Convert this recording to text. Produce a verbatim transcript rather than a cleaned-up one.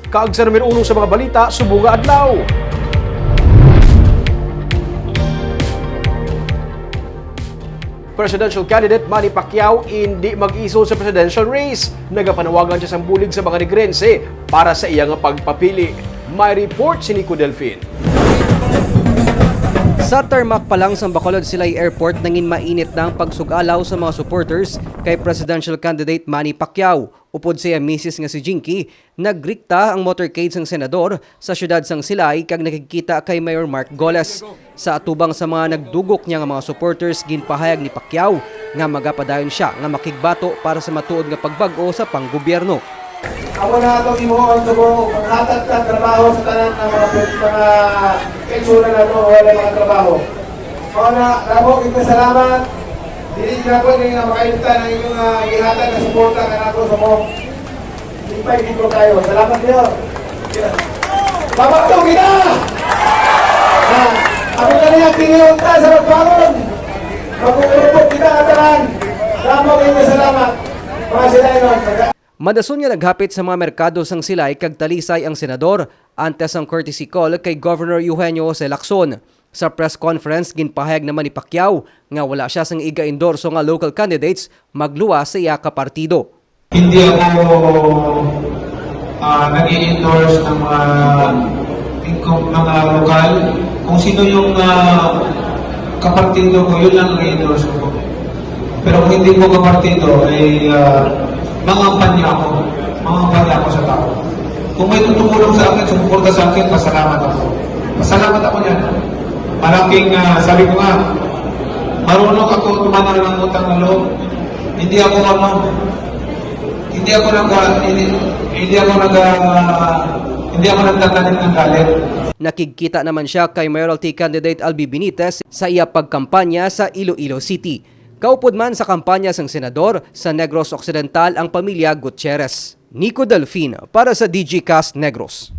Kag sa numero uno sa mga balita subong nga adlaw, presidential candidate Manny Pacquiao indi mag-iso sa presidential race. Nagapanawagan siya sang bulig sa mga Negrense para sa iya nga pagpapili. May report si Nico Delfin. Sa tarmac pa lang sang Bacolod Silay Airport, nangin mainit na ang pagsug-alaw sa mga supporters kay presidential candidate Manny Pacquiao. Upod sa iya misis nga si Jinky, nagrikta ang motorcade sang senador sa siyudad sang Silay kag nakigkita kay Mayor Mark Goles. Sa atubang sa mga nagdugok niya nga mga supporters, ginpahayag ni Pacquiao nga magapadayon siya nga makigbato para sa matuod nga pagbag-o sa panggobyerno. Amo na atong himuon subong paghatag ta trabaho sa tanan nga mga, mga kaigsoonan nato nga wala mga trabaho. Mao na, damo kita salamat. Dili gyapon ni nga makalimtan ang inyong, ah, gihatag nga suporta kanako subong. Lipay gid ko kayo. Salamat niyo. Mabagto kita! Ah, ako na niya tiniyunta sa pagbangon. Magkukulupot kita nga tanan. Damo kayo nga salamat. Mga Silaynon. Madason nga naghapit sa mga merkado sang Silay kag Talisay ang senador antes sang courtesy call kay Governor Eugenio Jose Lacson. Sa press conference, ginpahayag naman ni Pacquiao nga wala siya sang iga-endorso nga local candidates magluwas sa iya ka partido. Hindi ako, ah, nag-i-endorse ng mga, ng mga lokal. Kung sino yung, ah, kapartido ko, yun lang ang i-endorse ko. Pero kung hindi ko kapartido, ay, ah, mangampanya ako. Mangampanya ako sa tao. Kung may tumulong sa akin, sumuporta sa akin, pasalamat ako. Pasalamat ako niyan. Malaking, ah, sabi ko nga, marunong ako tumanaw ng utang na loob. Hindi ako, ano, hindi ako nag-, hindi, hindi ako nag-, ah, hindi ako nagtatanim ng galit. Nakigkita naman siya kay Mayoralty candidate Albi Benitez sa iya pagkampanya sa Iloilo City. Kaupod man sa kampanya sang senador sa Negros Occidental ang pamilya Gutierrez. Nico Delfin para sa D G Cast Negros.